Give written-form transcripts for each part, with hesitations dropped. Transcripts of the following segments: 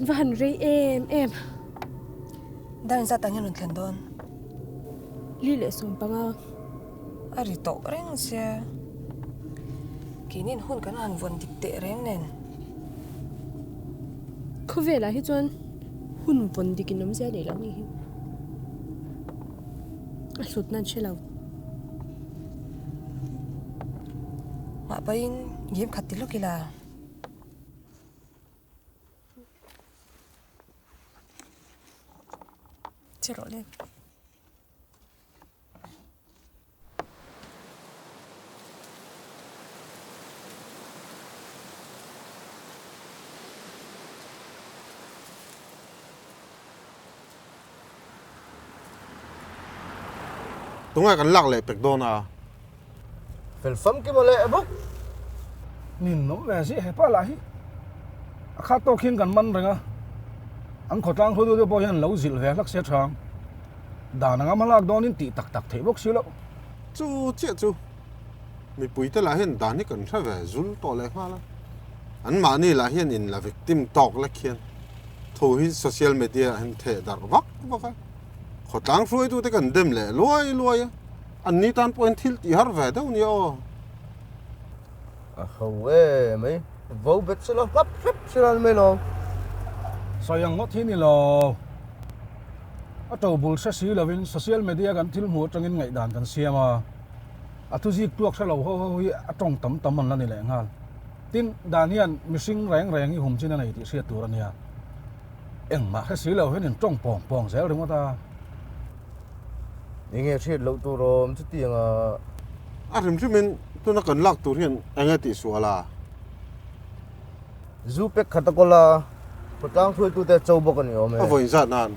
Va han rei em em. Dar inzat ah hian rawn thlen dawn. Li leh 15. A ri tawh reng sia. Keinin hun kan han vawn dik teh reng nen. Khawvelah hi chuan hun vawn dik in awmzia nei lo ni hi. A hlutna an hre lo. Mah pahin game khat ti lawk ila. Che rawh le. Tungai kan lak leh pek dawn a. Fel famkim a leh bawk. Nin awm ve si hepa lah hi a khat tawk hian kan man reng a, an khawtlang hruaitu te pawh hian lo zilh ve hlak se thang. Dan anga hmalak dawnin tih tak tak theih bawk si loh. Chu chiah chu mipuite lah hian dan hi kan hre ve zul tawh leh nghal a, anmahni lah hian in la victim tawk lek hian thu hi social media ah hian theh darh vak vak a, khawtlang hruaitute kan dem leh luai luai a, anni tan pawhin thil tih har ve deuh nia aw. A ho e mai, vo bet sela hlap hrep sela ni mai lo. Sawi ang ngawt hi ni lo. A to bul hre si lovin social media kan thil hmuh atangin ngaihdan kan siam a, a thuzik tuak hre lo ho ho hi a tawng tam tam an la ni leh nghal. Tin, dan hian mihring reng reng hi hum chin a nei tih hriat tur a nia. Engmah hre si lo hian in tawng pawng pawng zel ringawt a. Enge hriat loh tur awm chutiang a. A hrim hrimin tuna kan lak tur hian enge tih sual a? Zu pek khat a kawl a, khawtlang hruaitute a cho bawk a ni awm e. A vawi zat nan.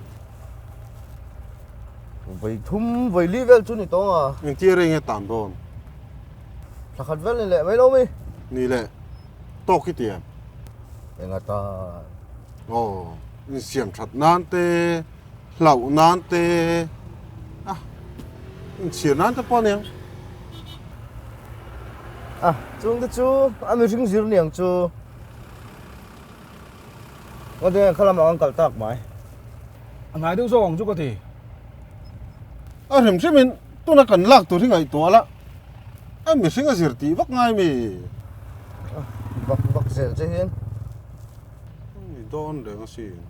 Vawi thum, vawi li vel chu ni tawng a. Engtia rei nge tan dawn? Thla khat vel ni leh mai lo mi. Ni leh, tawk hi ti em? Enga tan? Aw, insiam that nan te, hlauh nan te, a, inchhir nan te pawh a niang. A, chungte chu a mihring zir niang chu. Ngaw deng kha lamah kan kal tak mai. A ngai deuh zawk ang chu ka ti. A hrim hrimin tuna kan lak tur hi ngaihtuah la, a mihring a zir tih vak ngai mi? Vak vak zel che hian. Ni dawn reng asin.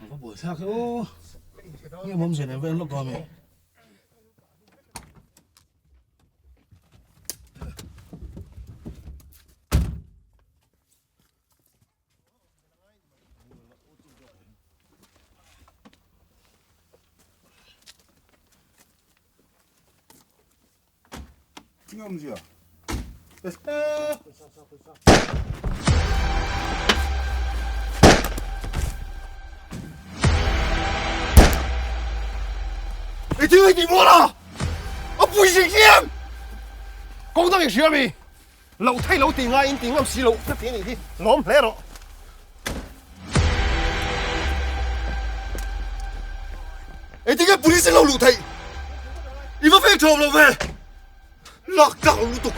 Va buai thlak e aw nge mawm zen em va en lawk dawn mi. Ngawmzia. I thil ei tih mual a! A pui zing hian! Kawng dang i hria mi? Loh thei lo tih ngaiin tih ngam si loh ka ti a nih hi, lawm hle rawh. Engtin nge police in lo luh theih? I va veng ṭhawm lo ve! Lak tlak lo lutuk!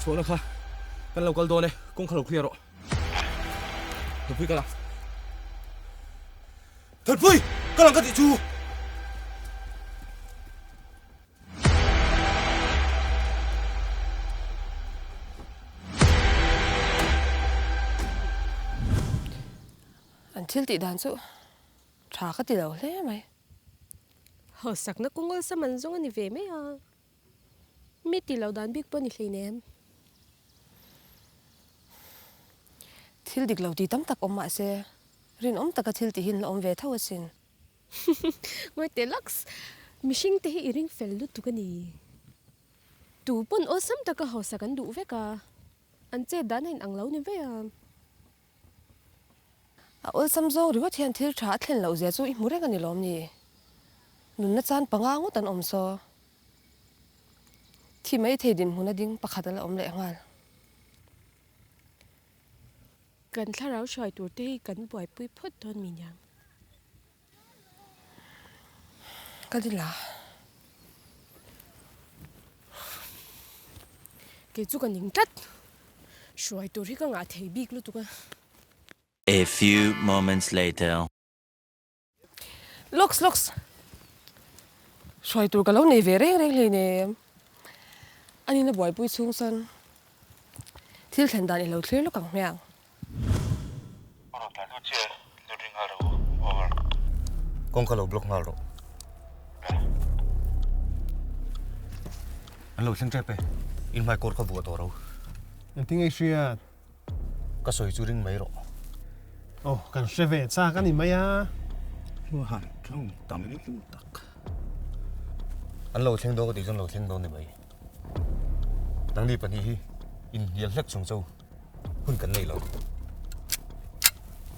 Chhuahna kha kan lo kal dawn e, kawng kha lo clear rawh. Thutpui kal ang. Thutpui kal ang ka tih chu. An thil tih dan chu tha ka ti lo hle mai. Hauhsakna kawng awlsam an zawng a ni ve mai a, mi ti lo dan bik pawh a ni hleinem. Thil dik lo ti tam tak awm mah se, rinawm taka thil tihin la awm ve tho asin. Ngawi teh laks, mihring te hi i ring fel lutuk a ni. Tu pawn awlsam taka hausa kan duh vek a, an chet dan a inang lo ni vei a. A awlsam zawng ringawt hian thil tha a thlen loh zia chu i hmu reng a ni lawm ni? Nunna chan panga ngawt an awm saw. Thi mai thei dinhmun a ding pakhat a la awm leh nghal. Kan thlarau hruai tur te hi kan buaipui phawt dawn mi niang. Ka ti la. Kei chu ka ning tlat. Hruai tur hi ka ngah thei bik lutuk a. A few moments later. Lawks lawks. Hruai tur ka lo nei ve reng reng hleinem. Anina buaipui chhung chuan thil thlen dan i lo thlir lawk ang hmiang. Kawngka lo block nghal rawh. An lo thleng tep e. In hmai kawr kha vuah tawh ro. Engtin nge i hriat? Ka sawi chu ring mai rawh. Aw, kan hre ve chak a ni mai a. Hluahan tawng tam tak. An lo thleng dawn ka tih chuan lo thleng dawn ni mai. Nangni pahnih hi inhnial hlek chung cho. Hun kan nei lo.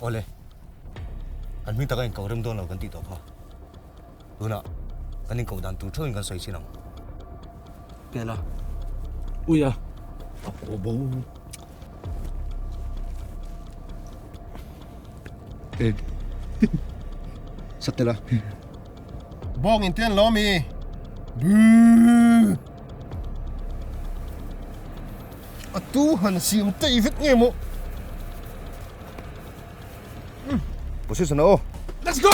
Awle, kan hming taka inkoh rem dawn lo kan tih tawh kha. Tunah kan inkoh dan tur theuhin kan sawi chin ang. Pela, Uia, a haw bo. E, Satela. Bawng in ten lo mi. Buu. A tu han siam tei vek nge maw? Position aw. Let's go!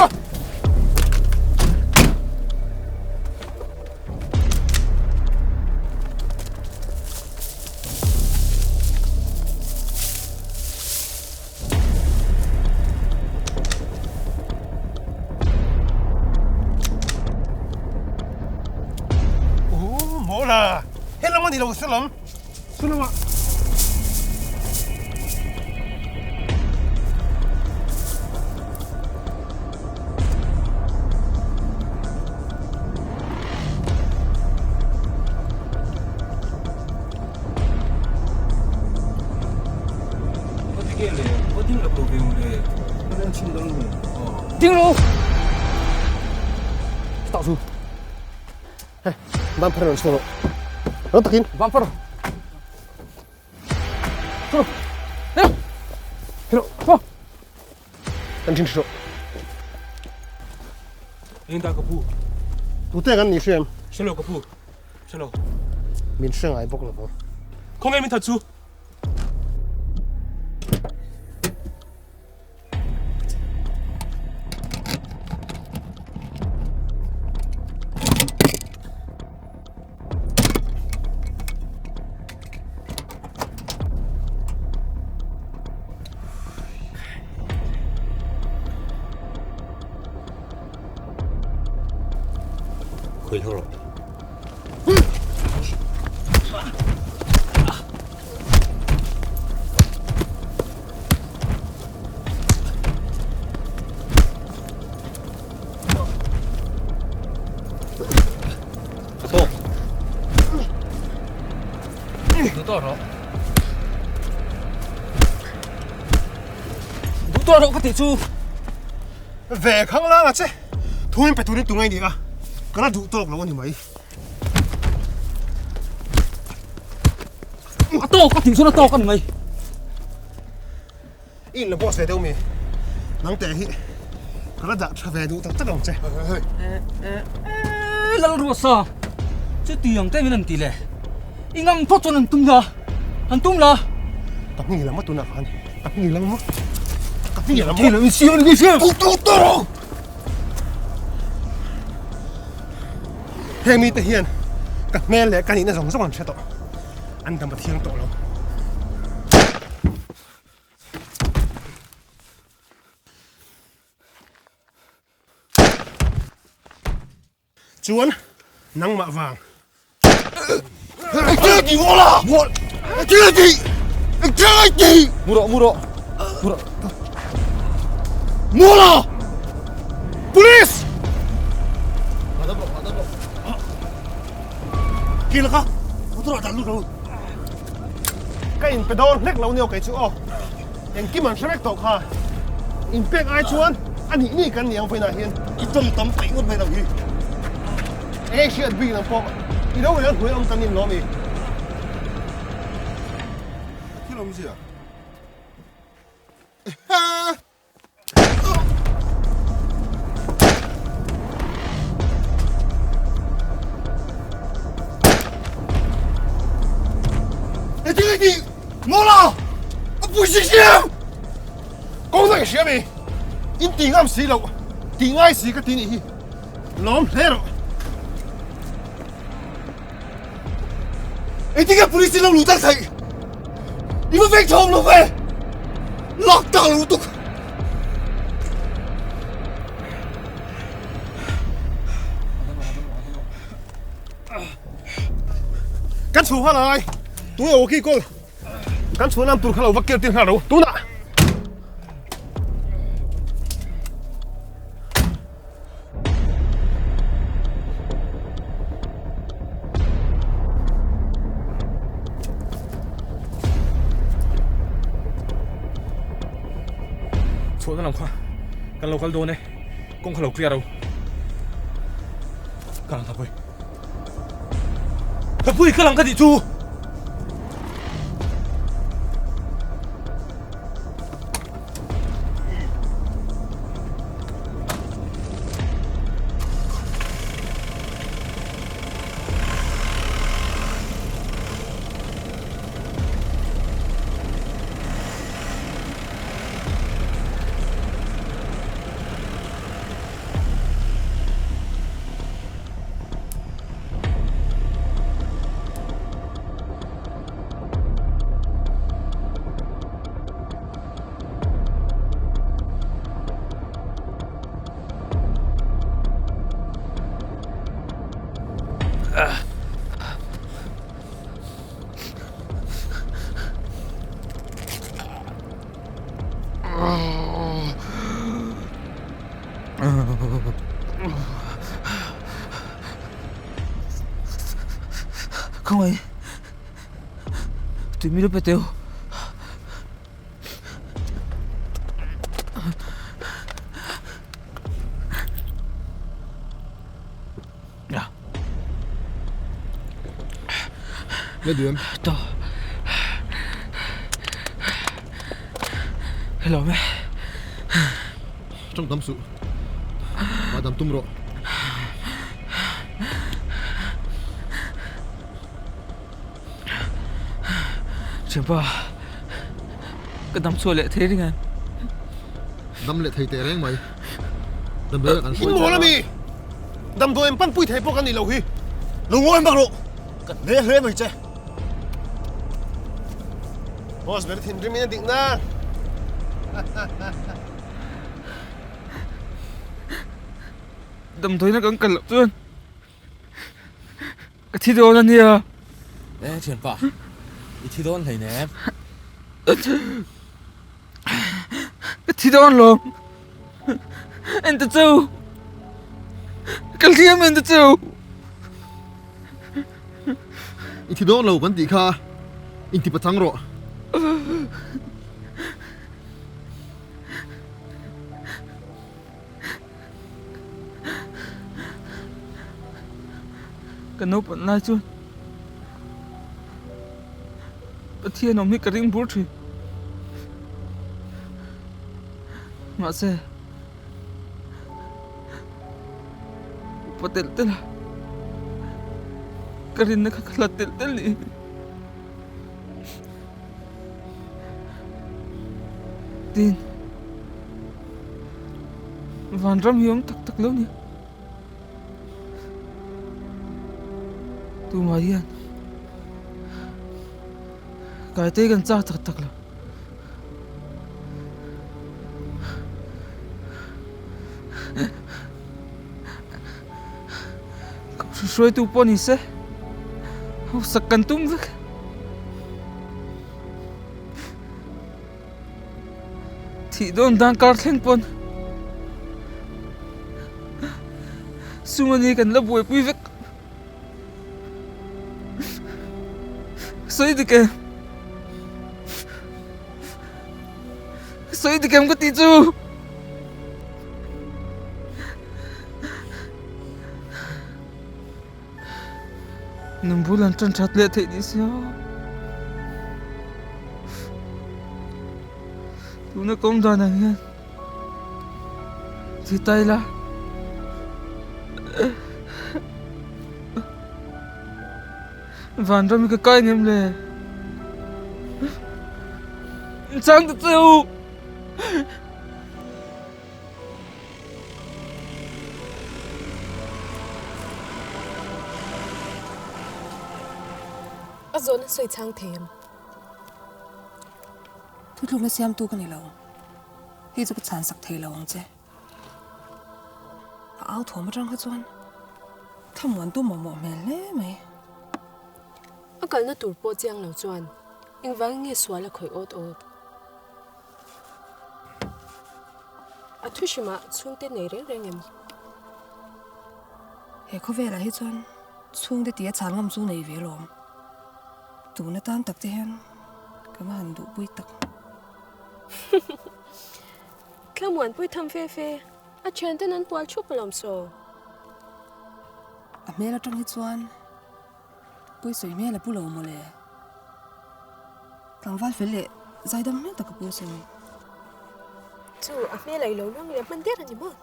Oh, mawla! Helam a ni lo, salam! Salam ah! Ding lo! Tah chu. Hei, ban phar rawn chhuak rawh. Rang takin. Ban phar. Chhuak. Hei. Hello. Chhuak. Kan thin rawh. Eng ta ka pu. Tute kan ni hriam. Hre lo ka pu. Hre lo. Min hre ngai bawk lo vang. Khawnge min that chu. Khawi hlo rawh. Duh tawh rawh. Duh tawh rawh ka tih chu. Ve khang lang a che. Thuin pe turin tungai ni a. Ka la duh tawk lo a ni mai. A tawk ka tih chuan a tawk a ni mai. I inla boss ve deuh mi. Nang teh hi ka la dah tha ve duh tak tak ang che. Lalruasa, chutiang te min an ti le. I ngam phawt chuan an tum la, an tum la. Ka hming lam a tunah khan, ka hming lam a, ka hming lam a. Thil in siam ni siam. Tu tu tu ro. Heng mite hian ka hmel leh ka nihna zawng zawng an hre tawh. An dam a thiang tawh lo. Chuan nangmah vang. Mu rawh mu rawh. Mawla! Police! Kil ka motor ah dah lut lo. Ka in pe dawn hlek lo nia kei chu aw. Engkim an hre vek tawh kha. In pek ai chuan a nih nih kan ni ang vawiinah hian. I tawng tam peih ngawt mai lo hi. Eng hriat bik nang pawh i lo rel hnuai awm kan nin lawm i. A thil awmzia. Mawla! A pui si siam! Kawng dang i hria mi? In ti ngam si loh, ti ngai si ka ti nih hi. Lawm hle rawh. Engtin nge police in lo luh tak theih? I va veng thawm lo ve! Lak tak lo lutuk! Kan chhuah nghal angai. Tunge aw khi kawl. Kan chhuah nan tur kha lo va kel tir nghal ro. Tunah! Chhuahna lam kha kan lo kal dawn e, kawng kha lo clear ro. Ka lang Thapui. Thapui ka lang ka tih chu! Khawngaih tui mi lo pe teu. Ne duem. To. Hello me. Tawng tam suh. Madam tum rawh. Thianpa, ka dam chhuah leh thei ring em? Dam leh thei teh reng mai. Damdawi ah kan hruai Inmawl ami! Damdawi an panpui thei pawh kan nih loh hi. Lo ngawi bak rawh! Ka hne hle mai che. Boss ber thinrim in a dik na. Damdawiina kan kal loh chuan Ka thi dawn a nia. E thianpa, i thi dawn hleinem. Ka thi dawn lo. Ente chu. Ka hliam ente chu. I thi dawn lo kan tih kha inti pachang rawh. Ka naupang lai chuan Pathian awm hi ka ring bur thin. Mahse upa telh telh a ka rinna kha ka hlat telh telh ni. Tin. Vanram hi awm tak tak lo ni. Tumah hian Kaitei kan chak tak tak lo. Hruaitu pawh ni se hausak kan tum vek. Thih dawn dan kar thleng pawn sum a ni kan la buaipui vek. Sawi dik em? Sawi dik em ka tih chu? Nang bul an tan that leh theih ni sia. Tuna kawng dan ang hian thi ta ila. Vanram hi ka kai ngem le. Chang ta che u. A zawhna sawi chhang thei em? Thuthlukna siamtu ka ni lo. Hei chu ka chhansak thei lo ang che. A au thawm atang kha chuan thlamuantu mamawh hmel hle mai. A kalna tur pawh chiang lo chuan engvangin nge sual a khawih awt awt? A thu hrimah chhungte nei reng reng em? He khawvelah hi chuan chhungte tia chhan ngam chu nei ve lawm. Tun atan tak te hian ka va han duhpui tak. Thlamuanpui tham fe fe, a thianten an pual thup alawm saw. A hmel atang hi chuan Pawisawi hmel a pu lo mawle. Tlangval fel leh zaidam hmel tak a pu sawi. Chu a hmel a i lo luang leh hman der a ni maw?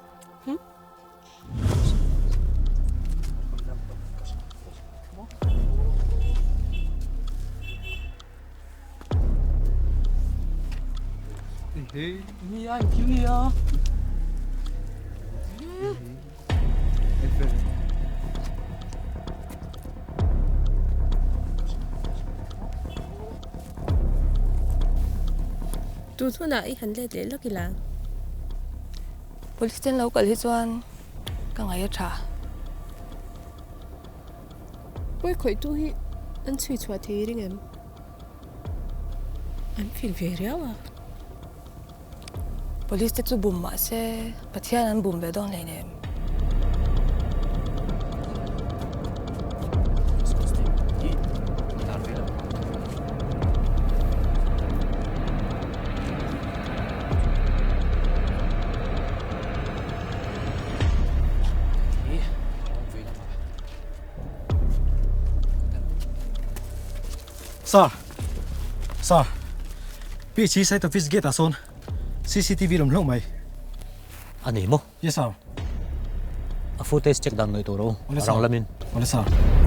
Hm? Nia, engthil nia. Tun hunah i han let leh lawk ila. Police ten lo kal hi chuan ka ngaih a tha. Pawi khawihtu hi an chhui chhuah thei ring em? An fing ve riau a. Police te chu bum mah se Pathian an bum ve dawn hleinem. Sir! Sir! PHC site office gate ah sawn CCTV lawm hlauh mai. A nei maw? Yes sir. A footage check dan ngaih tur a awm Awle sir. A rang lamin. Awle sir.